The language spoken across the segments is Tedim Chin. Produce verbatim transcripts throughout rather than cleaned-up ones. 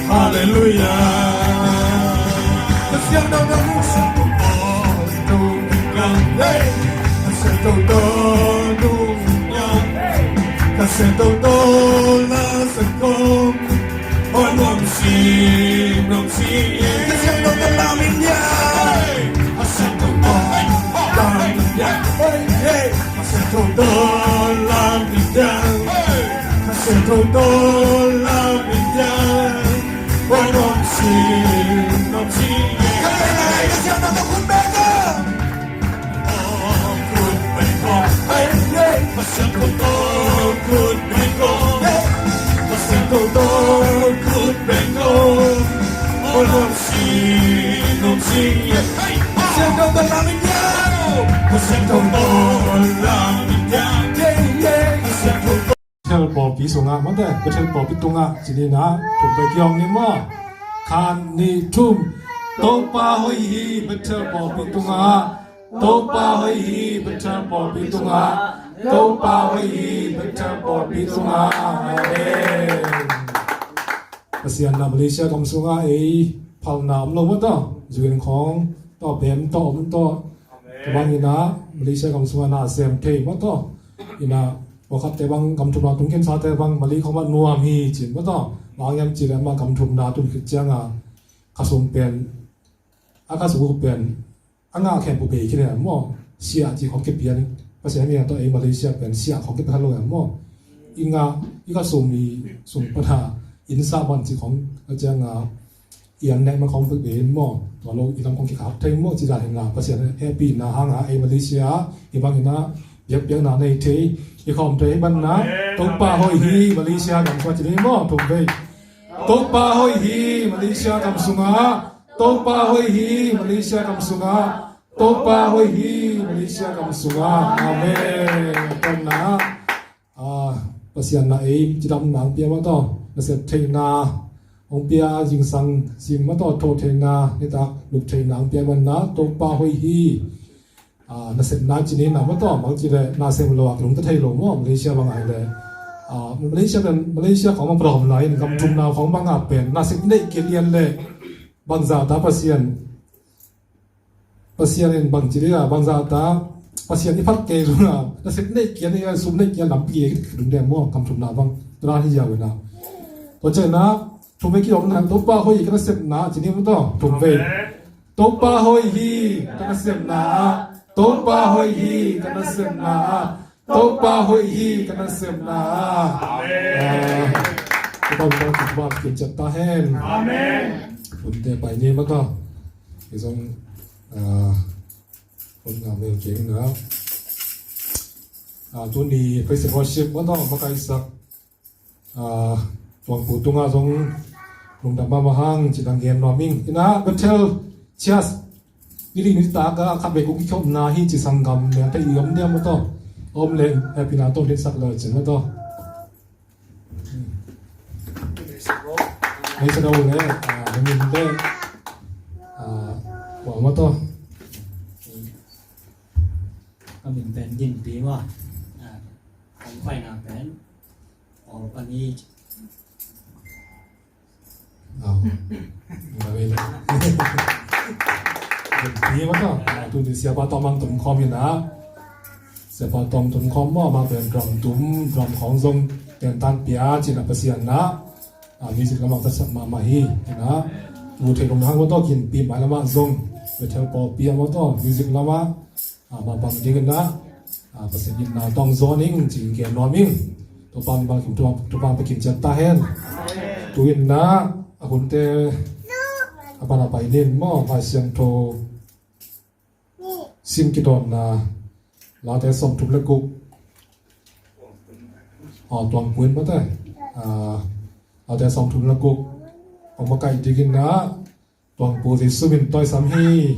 Hallelujah. Pasian dong dong dong dong dong dong. Hey. Pasian dong dong dong dong. Pasian dong dong la sa kong. Oh, nuam si, nuam si. Pasian dong dong la min ya. Hey. Pasian dong dong la min ya. Hey, hey. Pasian dong dong la min ya. Hey. Pasian dong dong la min ya. Pasian dong dong khut beng ko. Khut beng ko. Hey, hey. Pasian dong dong khut beng ko. Hey. Pasian dong dong khut beng ko. Pasian dong dong la min ya. Pasian dong dong la min ya. Yeah, yeah. Pasian dong dong. Bethel pawlpi sungah, mate, Bethel pawlpi tungah, ci ni na, thum pek kiawm ni maw. Khat, nih, thum. Topa hoih hi, Bethel pawlpi tungah. Topa hoih hi, Bethel pawlpi tungah. Topa hoih hi, Bethel pawlpi tungah. Amen. Pasian na Malaysia gam sungah ei phalna om lo maw tawh. Zu inn khawng tawh, bem tawh, om tawh. Tua bang ina Malaysia gam sungah na sem thei maw tawh. Ina pawlkhatte bang gam thumna tung khensate bang Malay khawng mah nuam hi cin maw tawh. Bang hiam cih leh amah gam thumna tung khit ciangah khasum pen, a khasum pen a ngah khempeuh bei khin e maw. Siah cih khawng kipian, Pasian mi a tawh ei Malaysia pen siah khawng kipian kha lo e maw. I ngah, i khasum, i sum pana inn sah man cih khawng a ciangah i an nek man khawng pek bei maw. Tua lo i lam khawng kikhak thei maw, ci dan hi na. Pasian hehpihna hangah ei Malaysia i bang ina biakpiakna nei thei, i khawm thei hi ban na. Topa hoih hi Malaysia gam sungah ci ni maw, thum vei. Topa hoih hi Malaysia gam sungah. Topa hoih hi Malaysia gam sungah. Topa hoih hi Malaysia gam sungah. Amen. Tawmna, ah, Pasian na ei cidamna hong pia maw tawh, nasep theihna hong pia, zingsang sim maw tawh, thoh theihna, nitak lup theihna hong pia man na. Topa hoih hi. Ah, nasepna ci ni na maw tawh, bang ci leh nasem lo a kilungta thei lo maw, Malaysia bang ai leh. Ah, Malaysia pen, Malaysia khawng bang prom lai in gam thumna khawng bang a pen nasep neih kei lian leh bangzah ta Pasian, Pasian in bang ci leh bangzah ta Pasian i phat kei zong a nasep neih kei a, sum neih kei a lampi kei dun deh maw, gam thumna bang. Tua hi ziau ina. Tua ciangin thum vei kiawm na, Topa hoih hi ka nasepna ci ni maw tawh, thum vei. Topa hoih hi ka nasepna ah. Topa hoih hi ka nasepna ah. Topa hoih hi ka nasepna ah. Amen. Ah, Topa hoih hi ka nasepna ah. Amen. Hun te pai ni maw tawh. Hi zong, ah, hun ngah mel keng na. Ah, tuni praise and worship maw tawh, makaisak. Ah, Tuangpu tungah zong lungdam mahmah hang ci-in gen nuam ing. Ina Bethel Church, nili nitak a khat vei kong kikhopna hi ci sanggam leh te i om diam maw tawh. Om leh hehpihna tawh hong sak leh cin maw tawh. Hei sa daw leh, ah, hei min leh, ah, kua maw tawh. Ka min pen Gin Pi maw. Ah, kong paina pen Aw, pani. Aw. Amen. Hi maw tawh. Ah, tuni Siapa Tawng bang tum khawm hi na. Siapa Tawng tum khawm maw, amah pen drum tum, drum khawng zong pen tan pia ci-in a Pasian na. Ah, music lamah ka sak mahmah hi. Hi na. Tu thei lo hang maw tawh, Gin Pi mai lamah zong. Bethel pawlpi ah maw tawh, music lamah. Ah, mah bang dingin ah, ah, Pasian itna tawng zawn ing ci-in gen nuam ing. Topa min bang kim, Topa, Topa min bang kim ciat ta hen. Tu-in ah, a hunte a pan a pai nin maw, Lai Siangtho sim kidawnna, Late sawmthum le guk. Ah, Tuangpu in maw te. Ah, Late sawmthum le guk. Hong makaih dingin ah, Tuangpu Jesu min tawh i sam hi.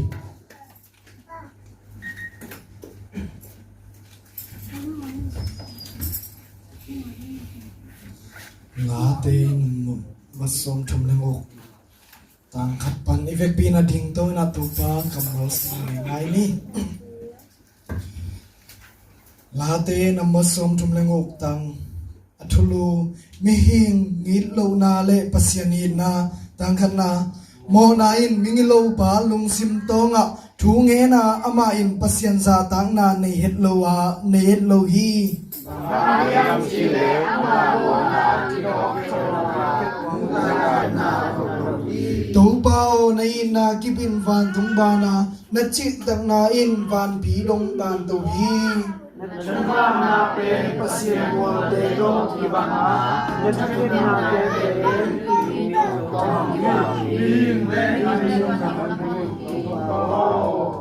Late number sawmthum le guk, tang khat pan i vekpi-in a ding to-in a Topa kammal sim ngaingai ni. Late number sawmthum le guk, tang Thulu, mihing it lohna le Pasian itna. Tangkhatna, mawhna in migilopa lungsim tawngah thu ngena amah in Pasian zahtakna nei het lo a, nei het lo hi. Topa aw, na itna kip in vantung bana, na cihtakna in vanpi dong banto hi. Na thungetna pen Pasian mualte tawh kibang a, na thungetnate pen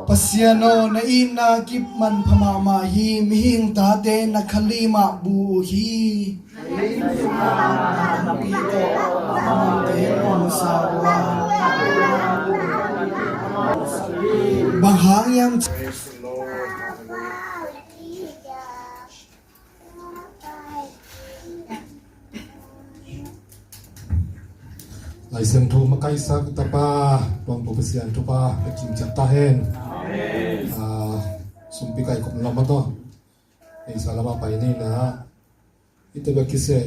Pasian aw, na itna kip manpha mahmah hi. Mihing tate na khalimah bu uh hi. Bang hang hiam? Lai Siangtho makaisak tapa, tuangtu Pasian thupha ka kim ciat ta hen. Ah, sumpi kaikhop lam a tawh, ei sa lama pai ni na. Ite ba kise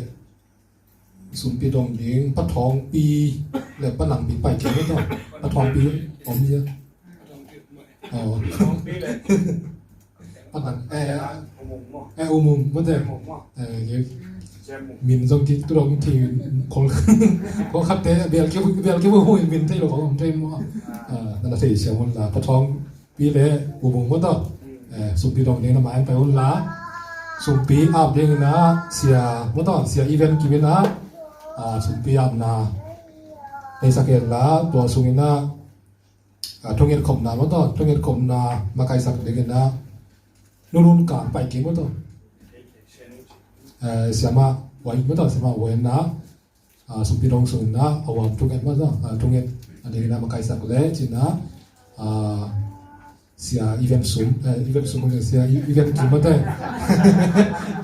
sumpi dong ding, pathawngpi le panangpi pai kei ni tawh. Pathawngpi om hi a. Oh. Pathawng, eh, eh, umum, mate. Eh, min zong ki tu dong ki khol, khol khatte, bel ki, bel ki bu min thei lo, khol thei mo. Ah, na thei siam mun la, pathawng pi le u bung maw tawh. Eh, sumpi dong ding na mai an pai un la. Sumpi ap ding na sia maw tawh, sia event kim in a, ah, sumpi apna nei sak hen la, tua sung in a, ah, thunget khopna maw tawh, thunget khopna makaisak ding in a, nunun kang pai kim maw tawh. Eh, siama wai maw tawh, siama wai na, ah, sumpi dong sung in a, a wam thunget maw tawh, ah, thunget a ding in a makaisak le cin a, ah, sia event sum, eh, event sum, sia event kim mate.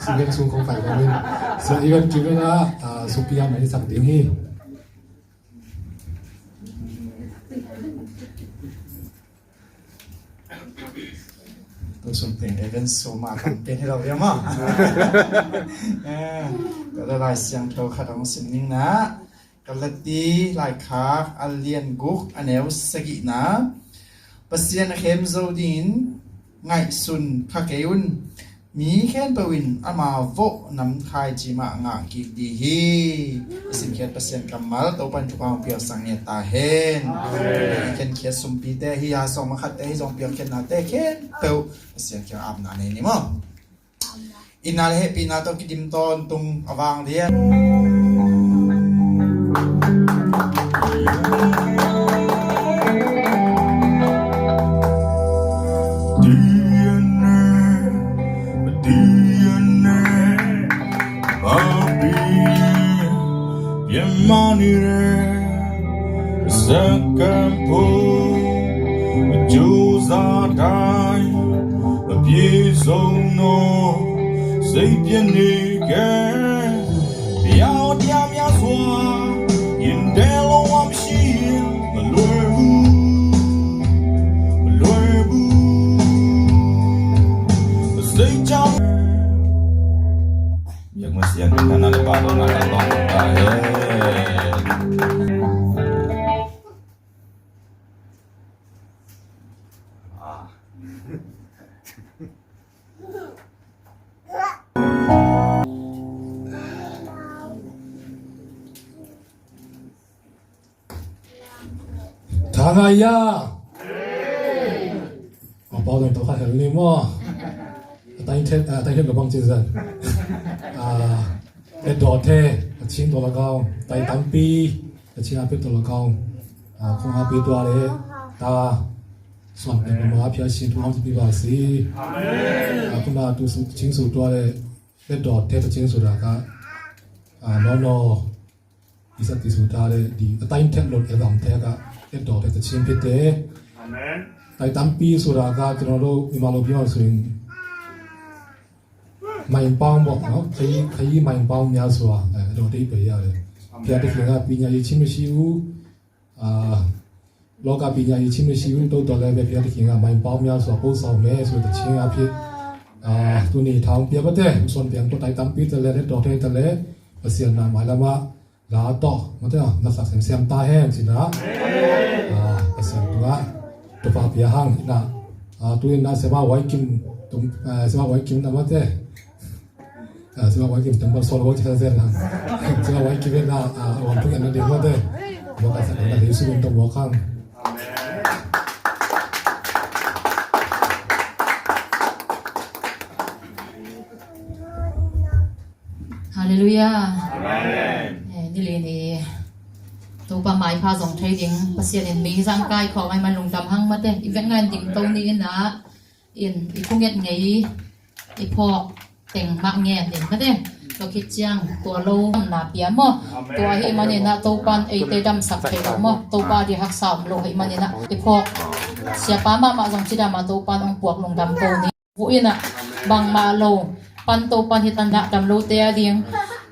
Sia event sum kong pai kong in. Sia event kim in a, ah, sumpi a maisak ding hi. Tua sung teng event sum a kan pen hi lo hiam a? Eh, ka le Lai Siangtho khat hong sim ning na. Galati laikhak a lian guk a neu sagihna. Pasian a khem zo dingin ngaihsun kha kei un. Mi khempeuh in ama vawh namkhai cimah ngah kik ding hi. I simkhiat Pasian kammal Topa in thupha hong piaksak ngiat ta hen. Amen. I khenkhiat sumpite hi a, sawm a khatte hi zong piakkhiatnate khempeuh Pasian kiang apna nei ni maw. Itna le hehpihna tawh kidim tawntung a vanglian. DNA, DNA, papi, pianmah ni re, second pull, juza dai, a pie zo no, sei pian ni ke. Piau diam ya sua, yin de lo wam shi, ma luer bu, ma luer bu. Sei chao. Yak ma sian, na na le ba lo na ka tong ta he. Ah. Thangaya. Aw, pau dang tawh khat hel ni maw. A tai thet, a tai thet ka bang cin zan. A, et dawh the, a chin tawh la kau. Tai tampi, a chin a pet tawh la kau. A, kong a pet tua le, ta, suan ne ma ma a pia chin tu ang ci pi ba si. Amen. A, kong a tu su, chin su tua le, et dawh the ta chin su da ka. A, no, no. Isak ti su ta le di, a tai thet lo e dam the ka, et dawh the ta chin pet te. Amen. Tai tampi su da ka, tu no lo, i ma lo pi ma su in. Mai pau mo, no? Khai, khai mai pau mia su a, eh, do te pe ya le. Amen. Pia te khinga pi nya i chin me si u. Ah, lo ka pi nya i chin me si u, to to le be pia te khinga mai pau mia su a po sa me su ta chin a pi. Ah, tuni tha hong pia mate, hong suan piang tua tai tampi ta le, le tua thei ta le, Pasian na mai lama la tawh mate, na sak semsem ta hen cina. Ah, Pasian tunga tupa pia hang ina. Ah, tu ina sema wai kim tum, ah, sema wai kim na mate. Ah, sema wai kim tum bal sol wai cina zen hang. Sema wai kim na, ah, wan tu ina ding mate. Mo ka sa na ding su tum mo kang. Halleluiah. Amen. Eh, nili ni Topa maipha zong thei ding Pasian in mi zang kai khawng ai man lungdam hang mate. I vet ngai ding to ni ina in i khunget ngei i phawk teng mah ngen in mate. Tua khit ciang tua lo na pia maw. Tua hi manina Topan eite damsak thei lo maw. Topa di haksa om lo hi manina i phawk siapa mahmah zong cidama Topan ong puak lungdam ko ni. Hu ina bangmah lo pan Topan hi tan dah dam lote a ding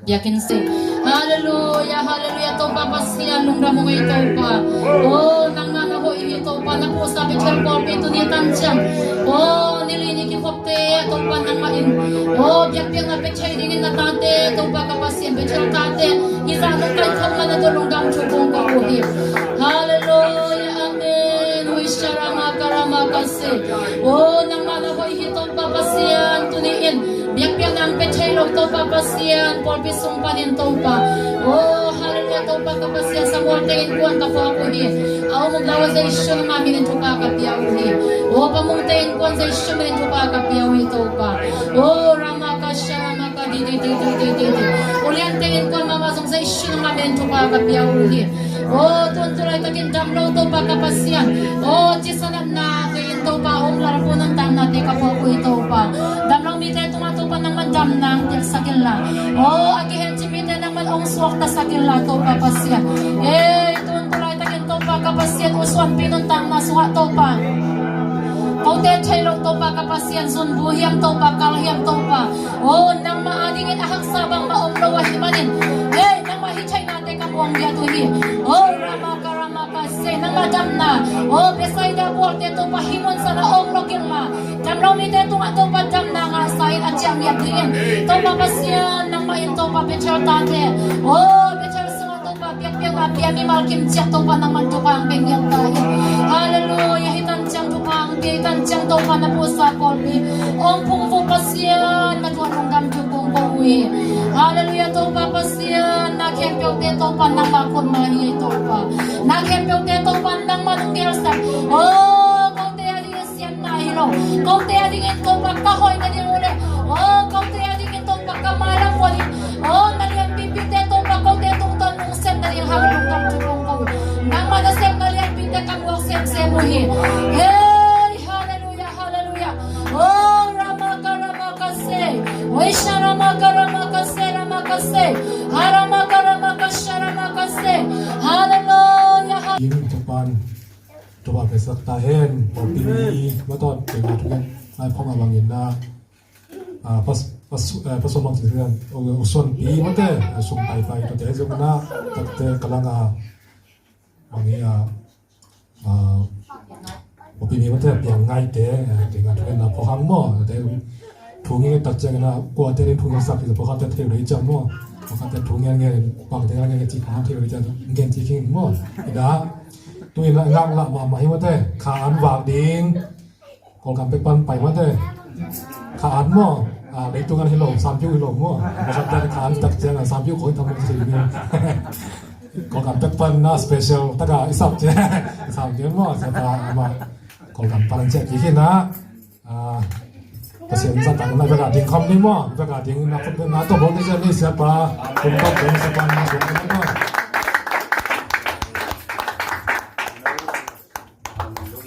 biakinn si. Halleluiah, halleluiah, Topa Pasian lungdam ung ei Topa. Oh, nangmah na hoih hi Topa, na pusa Bethel pawlpi tuni tan ciang. Oh, nili ni kikhopte Topa nangmah in. Oh, biakpiakna pia thei dingin na tate Topa ka Pasian Bethel tate. Hi zah nung kan khop man na tua lungdam thu kong ka uh hi. Halleluiah, amen. Ui sharama karama kasi. Oh, nangmah na hoih hi Topa Pasian tuni in biakpiakna ang pia thei lo Topa Pasian pawlpi sung panin Topa. Oh, halleluiah Topa ka Pasian Samuel te innkuan ka phuak uh hi. A om um lawa Jesu nangmah minin thupha ka pia uh hi. Oh, Pamung te innkuan Jesu minin thupha ka pia uh hi Topa. Oh, rama ka sharama ka di di di di di di di. Ulian te innkuan mahmah zong Jesu nangmah minin thupha ka pia uh hi. Oh, tun tu laitakin dam lo Topa ka Pasian. Oh, cisa natna te in Topa hong lalpu nuntaknate ka phuak uh hi Topa. Dam lo mite tungah Topa nangman damna ang piaksak inla. Oh, a kihencin mite nangman hong suaktasak inla Topa Pasian. Eh, tun tu laitakin Topa ka Pasian uh suanpi nuntakna sungah Topa. Kote thei lo Topa ka Pasian zunbu hiam Topa kal hiam Topa. Oh, nangmah a dingin a haksa bangmah om lo ahih manin. Eh, nangmah hi theihnate ka muang giat uh hi. Oh, rama ka rama ka se nangmah damna. Oh, Bethsaida bualte Topa hi mun sana ong lo kilma. Dam lo mite tungah Topa damna ngahsa in a ciah ngiat dingin. Topa Pasian nangmah in Topa Bethel tate. Oh, Bethel sungah Topa biakpiakna pia mimal kim ciat Topa nangmah Topa ang pia ngiat ta hi. Halleluiah, hi tan ciang Topa ang pia, hi tan ciang Topa na pusa pawlpi. Ong phungvuh Pasian na tuan lungdam thu kong ko uh hi. Halleluiah, Topa Pasian na khempeuhte Topa nangmah khutma hi Topa. Na khempeuhte Topa nangmah nung bialsak. Oh, kote a dingin siatna hi lo. Kote a dingin Topa ka hoih na ding uh le. Oh, kote a dingin Topa ka mailam uh a ding. Oh, na lianpipite Topa kote tungtawn nung sem na ding hang lungdam thu kong ko uh. Nangmah na sem na lianpite ka muak semsem uh hi. Hey, halleluiah, halleluiah. Oh, ramaka ramaka se. Oisha ramaka ramaka se ramaka se. Haramaka ramaka sharamaka se. Halleluiah. Ing Topan Topa piaksak ta hen. Pawlpi ni matawh tengah thungen ngai phawng a bangin na ah, pas pas eh, pasal bang sih kan usuan pi mate sung pai pai to te zong na takte kalanga bang ia ah, pawlpi ni mate piang ngai te te nga thungen na phawng hang maw te thungen tak ciang na kua te thungen sak te phawng hang te thei rei ciang maw phawng hang te thungen nge pang te nge ci phawng hang thei rei ciang nge ci king maw da tu ina ngak la ma ma hi mate kha an vak ding Kawlgam pek pan pai mate. Kha an maw? Ah, leitung an hi lo, Sampiu hi lo maw? Masat dan kha an tak ciang Sampiu khawng tham maw si ni. Kawlgam pek pan na special taka i sap ciang. Sampiu maw? Siapa ama Kawlgam pan ciang kiki na. Ah, Pasian zat ang na veka ding kham ni maw? Veka ding na kham na to bol ni ciang ni siapa. Kum tak ding siapa na bol ni maw?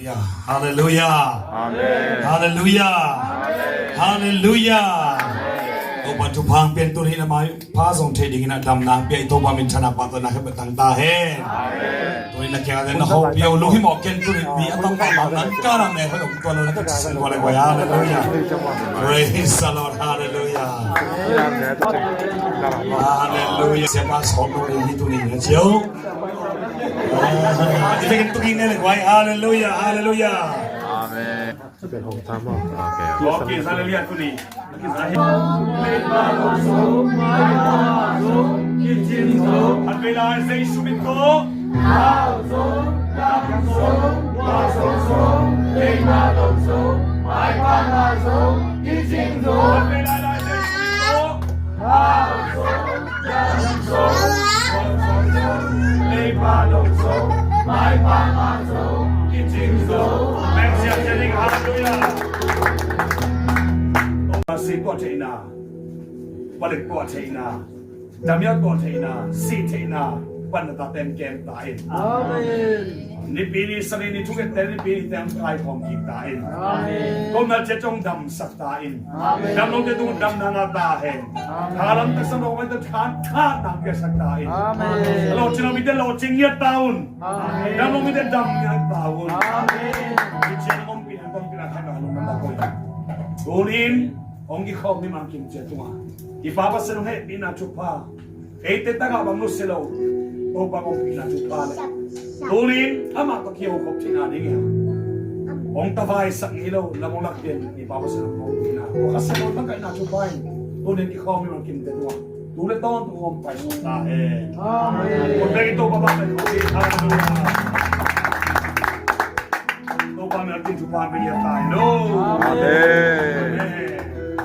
Halleluiah. Halleluiah. Amen. Halleluiah. Amen. Halleluiah. Amen. Topa thupha pian tuni na maipha zong thei dingin a damna pia i Topa min thana pa tawh na khep tang ta hen. Amen. Tuni na kia na ho pia u lu hi mo ken tuni mi a tang pa ma nan ka na ne ho tua lo na ka sin ko le ko. Halleluiah. Praise the Lord. Halleluiah. Halleluiah. Siapa sawm lo hi tuni na chiu. Ite ken tukin ne le guai. Halleluiah, halleluiah. Amen. Pen hong tam maw. Ok, ok. Ok, za le lian tu ni. Leipa lawng zo, maipa ngah zo, kicing zo. Khat vei lai Jesu min tawh. Hau zo, dam zo, tua zo zo, leipa lawng zo, maipa ngah zo, kicing zo. Khat vei lai lai Jesu min tawh. Hau zo, dam zo, tua zo zo, leipa lawng zo, maipa ngah zo, kicing zo. Meng siang cianing, halleluiah. Tua si tua theihna, palik tua theihna, damial tua theihna, si theihna, pan na ta ten kem ta in. Amen. Nipi ni sani ni thunget te nipi ni teng kai khawm kik ta in. Amen. Kong na cetong damsak ta in. Amen. Dam lo te tung dam na na ta hen. Amen. Thalam taksa lo mai ta than than nang ke sak ta in. Amen. Lo cina mi te lo cing yat ta un. Amen. Dam lo mi te dam yat ta un. Amen. Ni cina ngom pi na ngom pi na khan na lo na ta ko. Tunin Hong kikhawm mi mangkim cia tungah i Pa Pasian hong hehpihna thupha, eite tagah bang nusia lo Topa hong pihna thupha le tunin amah tawh kiho khop theihna dingin hong tavaisak ngei lo lam hong lakpia i Pa Pasian hong pihna tua kha sia lo tangkaihna thupha in tunin kikhawm mi mangkimte tungah tu le tawntung hong paisuak ta hen. Amen. Kut beng i Topa bang pen hong hi. Halleluiah. Topa min a tin thupha min lian ta hen lo. Amen.